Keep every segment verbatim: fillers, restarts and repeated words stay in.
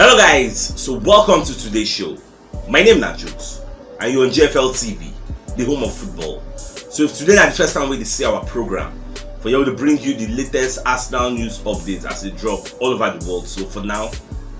Hello guys, so welcome to today's show. My name na Jukes and you're on G F L T V, the home of football. So if today na the first time wey you dey see our program, for here we dey bring you the latest Arsenal news updates as e drop all over the world. So for now,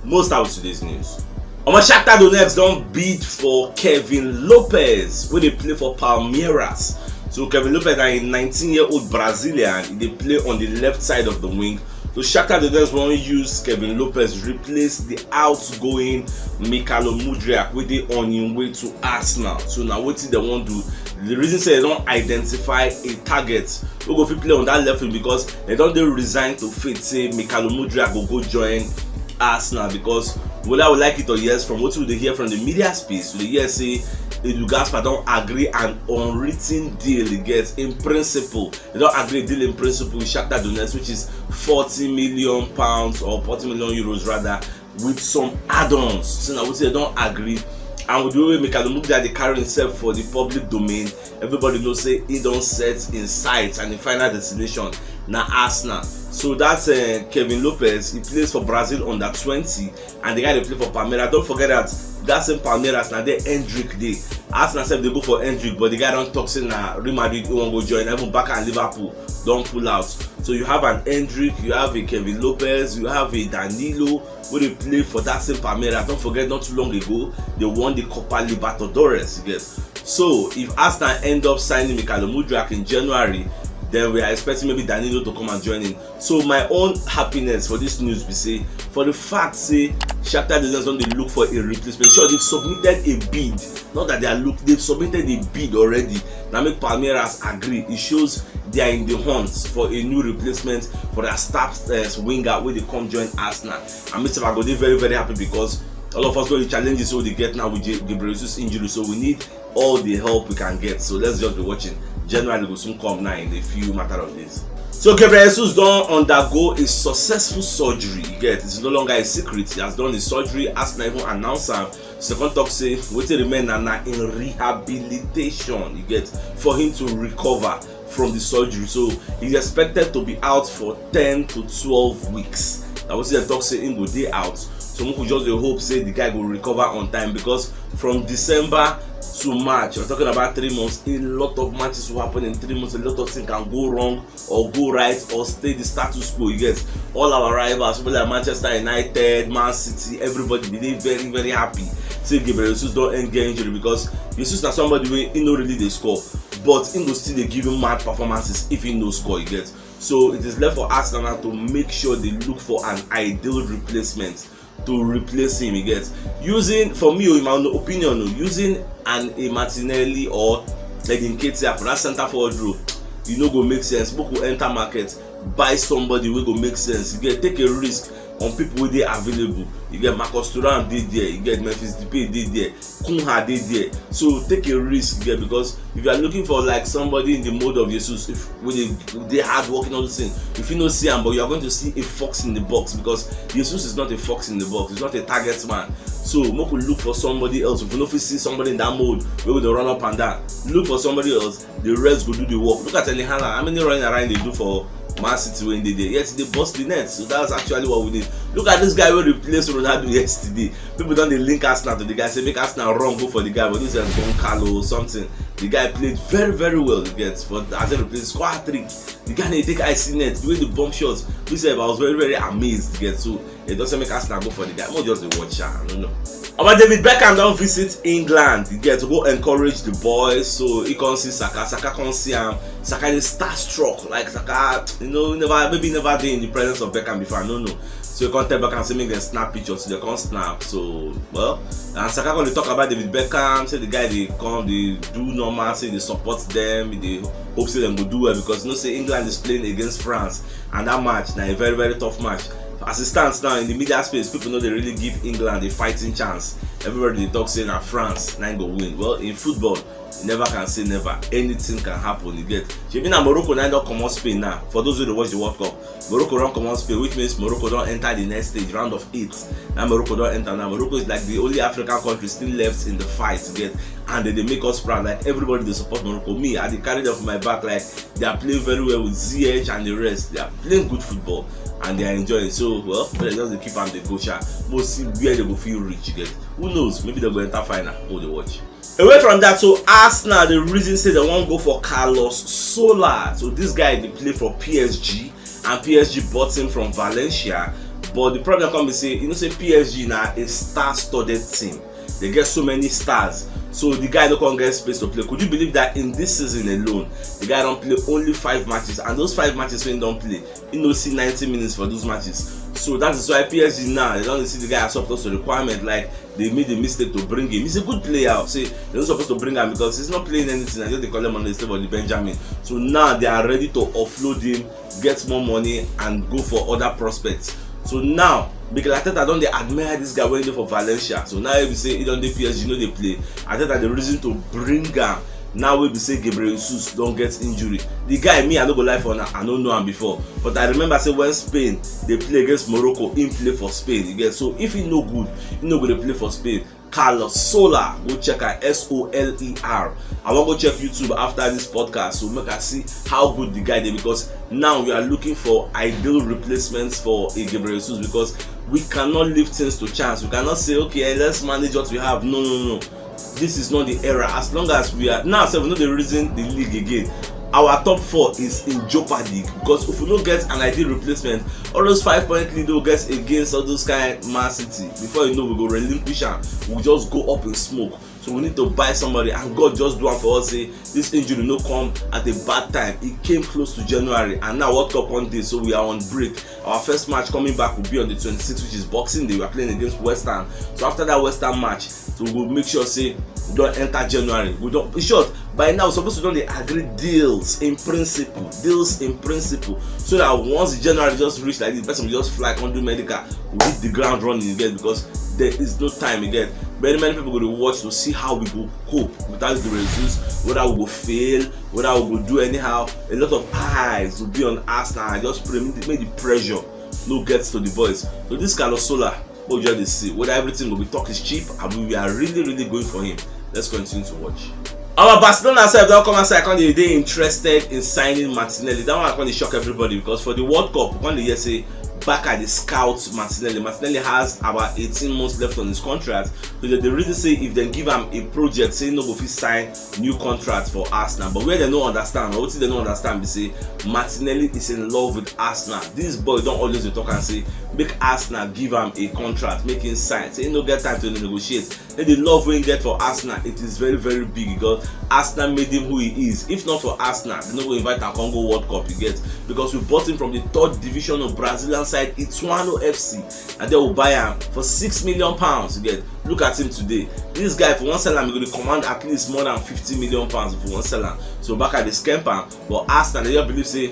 most out today's news. Omo, Shakhtar Donetsk don bid for Kevin Lopez wey dey play for Palmeiras. So Kevin Lopez na a nineteen year old Brazilian, e dey play on the left side of the wing. So Shakhtar Donetsk wan use Kevin Lopez replace the outgoing Mykhailo Mudryk wey dey on im way to Arsenal. So na wetin dem wan do. The reason say dem don identify a target wey go fit play on that left wing, because dem don dey resigned to fate say Mykhailo Mudryk go go join Arsenal, because whether we like it or yes, from wetin we dey hear from the media space, we dey hear say Edu Gaspar don agree an unwritten deal, e get, in principle. Dem don agree a deal in principle with Shakhtar Donetsk, which is forty million pounds or forty million euros rather, with some add-ons. So na wetin dem don agree. And with the way Mykhailo Mudryk dey carry himself for the public domain, everybody know say e don set im sights and im final destination na Arsenal. So that's uh, Kevin Lopez. He plays for Brazil under twenty, and the guy dey play for Palmeiras. Don't forget that that same Palmeiras na there Endrick dey. Arsenal sef dey go for Endrick, but the guy don talk say na Real Madrid e wan go join. Even Barca and Liverpool don pull out. So you have an Endrick, you have a Kevin Lopez, you have a Danilo wey dey play for that same Palmeiras. Don't forget, not too long ago they won the Copa Libertadores. You get, so if Arsenal end up signing Mykhailo Mudryk in January, then we are expecting maybe Danilo to come and join in. So my own happiness for this news be say, for the fact say Shakhtar Donetsk don dey look for a replacement, sure, they've submitted a bid. Not that they are look, they've submitted a bid already. Na make Palmeiras agree. It shows they are in the hunt for a new replacement for their star uh, winger wey dey come join Arsenal. And me sef, I go dey very, very happy because all of us know the challenges wey we dey get now with Gabriel Jesus injury. So we need all the help we can get. So let's just be watching. January go soon come now in a few matter of days. So Gabriel Jesus don undergo a successful surgery. You get, it's no longer a secret. He has done the surgery. Arsenal even announce am. Second talk say wetin remain na na in rehabilitation. You get, for him to recover from the surgery. So he's expected to be out for ten to twelve weeks. Na wetin dem talk say im go dey out. So we could just dey hope say the guy go recover on time, because from December to March, we're talking about three months. A lot of matches will happen in three months. A lot of things can go wrong or go right or stay the status quo. You get, all our rivals, people like Manchester United, Man City, everybody dey very, very happy say Gabriel Jesus don end get injury, because Jesus na somebody wey e no really dey score, but im go still dey give you mad performances if e no score, you get. So it is left for Arsenal now to make sure they look for an ideal replacement to replace him, you get. Using, for me o, in my own opinion o, using an a Martinelli or Eddie Nketiah for that centre forward role, e no go make sense. Make we enter market, buy somebody wey go make sense, you get, take a risk on people wey dey available. You get, Marcus Thuram dey there, you get, Memphis Depay dey there, Cunha dey there. So take a risk, you get, because if you are looking for like somebody in the mode of Jesus, if wey dey hard working, all those things, if you no see am, but you are going to see a fox in the box, because Jesus is not a fox in the box. He's not a target man. So make we look for somebody else. If we no fit see somebody in that mode wey go dey run up and down, look for somebody else. The rest go do the work. Look at Erling Haaland. How many running around they do for Man City when they dey? Yes, they bust the net. So that's actually what we need. Look at this guy wey replace Ronaldo yesterday. People don dey link Arsenal to the guy, say make Arsenal run go for the guy, but this is Goncalo or something. The guy played very, very well, you get, for as a replace, score hat-trick. The guy dey take icy net, the way the bomb shots. This I was very, very amazed, you get. So it doesn't make Arsenal go for the guy. More just the watch, I don't know. Omo, David Beckham don visit England, you get, to go encourage the boys. So he come see Saka, Saka come see am. Saka dey starstruck, like, Saka, you know, never, maybe never dey in the presence of Beckham before, I don't know. So he come tell Beckham say make dem snap pictures, so they come snap. So, well, and Saka come dey talk about David Beckham, say the guy dey come, dey do normal, say dey support them, dey hope say dem go do well, because you know say England is playing against France, and that match na a very, very tough match. As it stands now in the media space, people no dey really give England a fighting chance. Everybody dey talk say na France na im go win. Well, in football, you never can say never. Anything can happen, you get. Shebi na Morocco na im don comot Spain now. For those wey dey watch the World Cup, Morocco don comot Spain, which means Morocco don enter the next stage, round of eight. Now Morocco don enter. Now Morocco is like the only African country still left in the fight, you get, and they dey make us proud. Like, everybody dey support Morocco. Me, I dey carry them for my back. Like, they are playing very well with Ziyech and the rest. They are playing good football. and they are enjoying. So, well, they just dey keep am dey go sha. Mo see where they go feel rich, you get. Who knows? Maybe they go enter final. Oh, they watch. Away from that, so Arsenal, the reason say they won't go for Carlos Sola. So this guy, they play for P S G, and P S G bought him from Valencia. But the problem come be say, you know, say P S G na a star-studded team. They get so many stars. So the guy don't come get space to play. Could you believe that in this season alone, the guy don't play only five matches, and those five matches when don't play, he no see ninety minutes for those matches. So that is why P S G now, they don't see the guy as up to the requirement. Like, they made a mistake to bring him. He's a good player. Say they're not supposed to bring him because he's not playing anything. I just they call him on the table, the Benjamin. So now they are ready to offload him, get more money, and go for other prospects. So now Mikel Arteta don't they admire this guy when they for Valencia. So now if you say he don't the P S G, you know they play. Arteta the reason to bring him. Now we be say Gabriel Jesus don't get injury. The guy, me, I no go lie for now, I don't know him before. But I remember say when Spain they play against Morocco, him play for Spain. You get, so if he no good, he no go dey play for Spain. Carlos Soler, go check am, S O L E R. I wan go check YouTube after this podcast, so make I see how good the guy dey, because now we are looking for ideal replacements for a Gabriel Jesus, because we cannot leave things to chance. We cannot say, okay, eh, let's manage what we have. No, no, no. This is not the era. As long as we are now, so we know the reason the league again. Our top four is in jeopardy, because if we don't get an ideal replacement, all those five point lead we get against all those kind Man City, before you know, we go relinquish am. We just go up in smoke. So we need to buy somebody, and God just do am for us. Say this injury no come at a bad time. It came close to January, and now World Cup one day, so we are on break. Our first match coming back will be on the twenty-sixth, which is Boxing Day. We are playing against West Ham. So after that West Ham match, so we will make sure say we don't enter January. We don't, in short, by now we're supposed to don't dey agree deals in principle, deals in principle, so that once January just reach like this, person will just fly, come do medical, we hit the ground running again, because there is no time again. Many, many people go to watch to see how we go cope without the results, whether we go fail, whether we go do anyhow. A lot of eyes will be on us now. I just pray make the, make the pressure no get to the boys. So this Carlos Soler, we just dey see whether everything will be talk is cheap, and we are really, really going for him. Let's continue to watch. Our Barcelona sef don come outside, come dey dey interested in signing Martinelli. That one come dey shock everybody, because for the World Cup, we come dey hear say Barca dey scout Martinelli. Martinelli has about eighteen months left on his contract. So the, the reason say if they give him a project, say he no go fit sign new contract for Arsenal. But where they no understand, or wetin they no understand be say Martinelli is in love with Arsenal. This boy don't always dey talk and say make Arsenal give him a contract, make him sign. Say he no get time to negotiate. And the love we get for Arsenal, it is very, very big, because Arsenal made him who he is. If not for Arsenal, they no go invite him come go World Cup, you get, because we bought him from the third division of Brazilian side Ituano F C, and they will buy him for six million pounds. You get, look at him today. This guy, if we want sell him, he go dey command at least more than fifty million pounds if we want sell him. So Barca dey scamp him, but Arsenal, they just believe say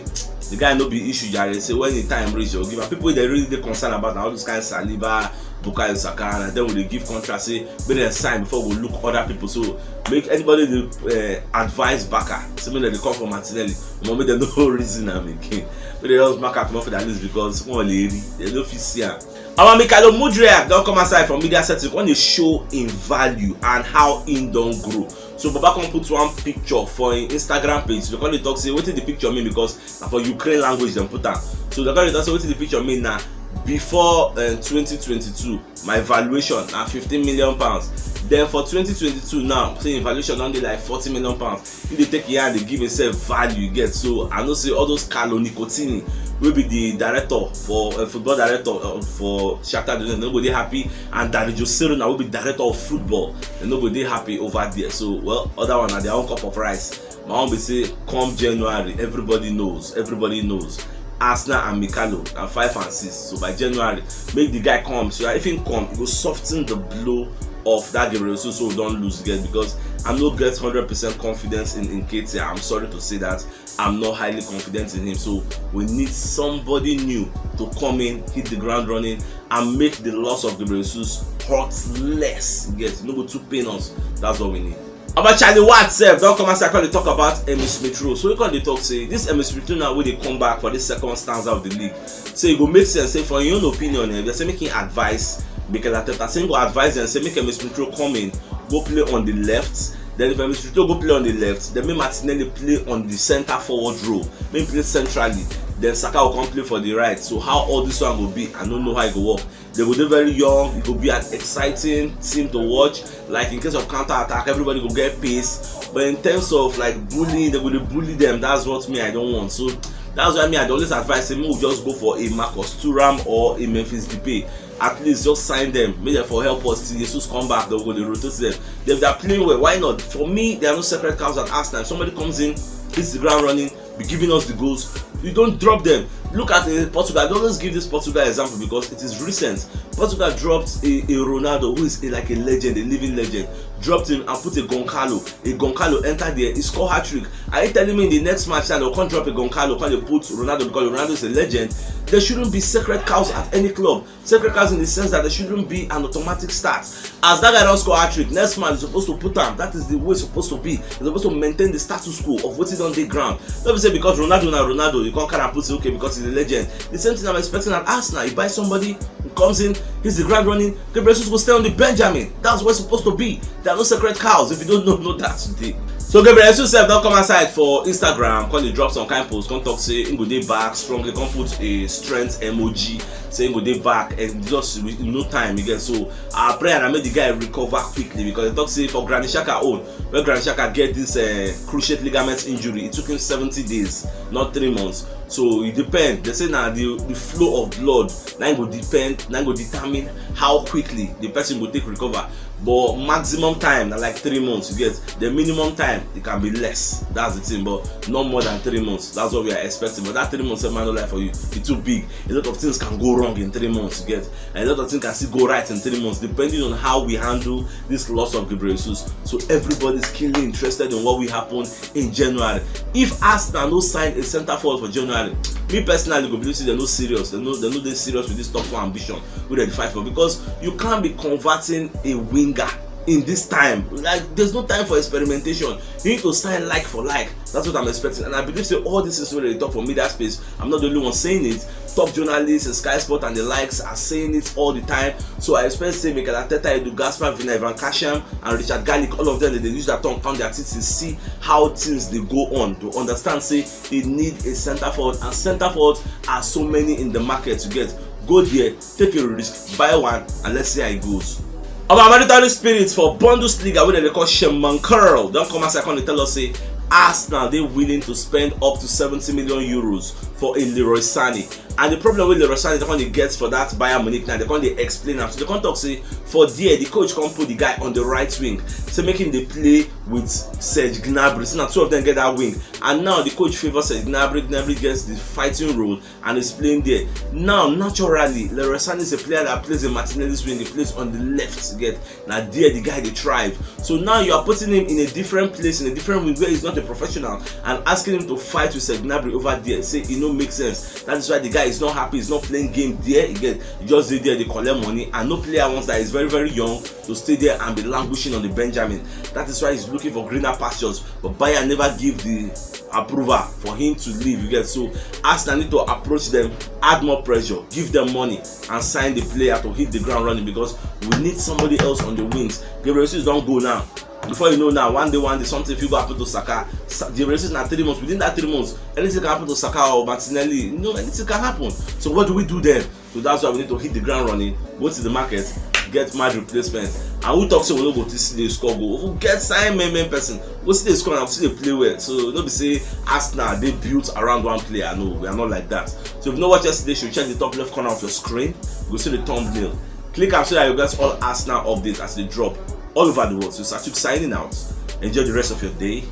the guy no be issue, jare. Say when the time reach, they'll give him. People they really dey concerned about na all those kind Saliba, Bukayo Saka, and then we dey give contract, say make dem sign before we look other people. So make anybody dey uh, advise Barca, say make dem dey come for Martinelli. Omo, make dem no reason am again. Make dem just mark am comot for their list, because wọn lè rí, they no fit see am. Our Mykhailo Mudryk don come outside from media setting, come dey show him value and how him don grow. So Baba come put one picture for him Instagram page. They come dey talk say wetin the picture mean, because na for Ukraine language dem put am. So they come dey talk say wetin the picture mean na, before uh, twenty twenty-two, my valuation na fifteen million pounds. Then for twenty twenty-two now, say him valuation don dey like forty million pounds. He dey take him hand, dey give himself value, you get. So I know say all those Carlo Nicotini, wey be the director for uh, football director uh, for Shakhtar Donetsk, no go dey happy, and Dario Soriano, wey be director of football, they no go dey happy over there. So well, other one na their own cup of rice. My own be say come January, everybody knows, everybody knows. Arsenal and Mykhailo na five and six. So by January, make the guy come. So if he come, he go soften the blow of that Gabriel Jesus we don lose again, because I no get hundred percent confidence in Nketiah. I'm sorry to say that. I'm not highly confident in him. So we need somebody new to come in, hit the ground running, and make the loss of Gabriel Jesus hurt less. Yes, no go too pain us. That's what we need. About Charlie Watt sef don come outside, come dey talk about Emile Smith Rowe. So he come dey talk say this Emile Smith Rowe now wey dey come back for this second stanza of the league, say e go make sense. Say for your own opinion, eh, they say make him advise Mikel Arteta. Say he go advise them, say make Emile Smith Rowe come in, go play on the left. Then if Emile Smith Rowe go play on the left, then make Martinelli play on the center forward role. Make him play centrally. then Saka go come play for the right. So how all this one go be? I don't know how it go work. They go dey very young. It go be an exciting team to watch. Like, in case of counter attack, everybody go get pace. But in terms of, like, bullying, they go dey bully them. That's what me I don't want. So that's why me I dey always advise say make we just go for a Marcus Thuram or a Memphis Depay. At least just sign them. Make them for help us till Jesus come back. They go dey rotate them. If they are playing well, why not? For me, there are no sacred cows at Arsenal. If somebody comes in, hits the ground running, be giving us the goals, you don't drop them. Look at uh, Portugal. I always give this Portugal example because it is recent. Portugal dropped a, a Ronaldo who is a, like, a legend, a living legend. Dropped him and put a Goncalo. A Goncalo entered there. He scored hat trick. Are you telling me in the next match now they'll come drop a Goncalo, come they put Ronaldo because Ronaldo is a legend? There shouldn't be sacred cows at any club. Sacred cows in the sense that there shouldn't be an automatic start. As that guy don score hat trick, next man is supposed to put am. That is the way it's supposed to be. You're supposed to maintain the status quo of wetin don dey ground. No be say because Ronaldo na Ronaldo, you can't carry and put say okay because he's a legend. The same thing I'm expecting at Arsenal. You buy somebody who comes in, he's the ground running. Gabriel Jesus go stay on the Benjamin. That's what it's supposed to be. There are no sacred cows. If you don't know, know that today. So Gabriel Jesus sef don come outside for Instagram, come dey drop some kind post, come talk say he go dey back strongly, come put a strength emoji, say he go dey back, and just in no time again. So our prayer na make the guy recover quickly because they talk say for Granit Xhaka own, when Granit Xhaka get this uh, cruciate ligament injury, it took him seventy days, not three months. So it depends. They say now the, the flow of blood now go depend, now go determine how quickly the person will take recover. But maximum time na like three months, you get. The minimum time, it can be less. That's the thing, but not more than three months. That's what we are expecting. But that three months, man, no lie for you, it's too big. A lot of things can go wrong in three months, you get. And a lot of things can still go right in three months, depending on how we handle this loss of Gabriel Jesus. So everybody's keenly interested in what will happen in January. If Arsenal no sign a center forward for January, me personally go believe say they're no serious. They no, they no dey serious with this top four ambition wey dem dey fight for, because you can't be converting a winger in this time. Like, there's no time for experimentation. You need to sign like for like. That's what I'm expecting. And I believe say all this is wey dem dey talk for media space. I'm not the only one saying it. Top journalists and Sky Sport and the likes are saying it all the time. So I expect say Mikel Arteta, Edu Gaspar, Vina Ivan Kasham, and Richard Garlick, all of them, they dey use that tongue, pound their teeth to see how things dey go on, to understand say they need a center forward, and center forward are so many in the market to get. Go there, take a risk, buy one, and let's see how it goes. Our Maritime Spirits for Bundesliga, wey dem dey call Shimon Curl, don come outside come dey tell us say Arsenal dey willing to spend up to seventy million euros for a Leroy Sané. And the problem wey Leroy Sané don dey get for that Bayern Munich now, they come dey explain am. So they come talk say for there, the coach come put the guy on the right wing, say make him dey play with Serge Gnabry. So now two of them get that wing, and now the coach favour Serge Gnabry. Gnabry gets the fighting role and is playing there. Now naturally, Leroy Sané is a player that plays in Martinelli's wing. He plays on the left, get. Now there the guy dey thrive. So now you are putting him in a different place, in a different wing where he's not a professional, and asking him to fight with Serge Gnabry over there. Say e no make sense. That is why the guy is not happy. He's not playing game there again. He just dey there, dey collect money, and no player wants that. He's very, very young to stay there and be languishing on the Benjamin. That is why he's looking for greener pastures. But Bayern never give the approval for him to leave. You get, so Arsenal need to approach them, add more pressure, give them money, and sign the player to hit the ground running, because we need somebody else on the wings. Gabriel Jesus don go now. Before you know now, one day, one day, something fit go happen to Saka. Sa- Gabriel Jesus na three months. Within that three months, anything can happen to Saka or Martinelli. You know, anything can happen. So what do we do then? So that's why we need to hit the ground running, go to the market, get mad replacement. And who talk say we no go still dey score goal? We get sign main main person. We still dey score and we still dey play well. So no be say Arsenal dey built around one player. No, we are not like that. So if you no watch yesterday show, check the top left corner of your screen. You go see the thumbnail. Click am so that you get all Arsenal updates as they drop all over the world. So Sachuk signing out. Enjoy the rest of your day.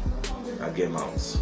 And game out.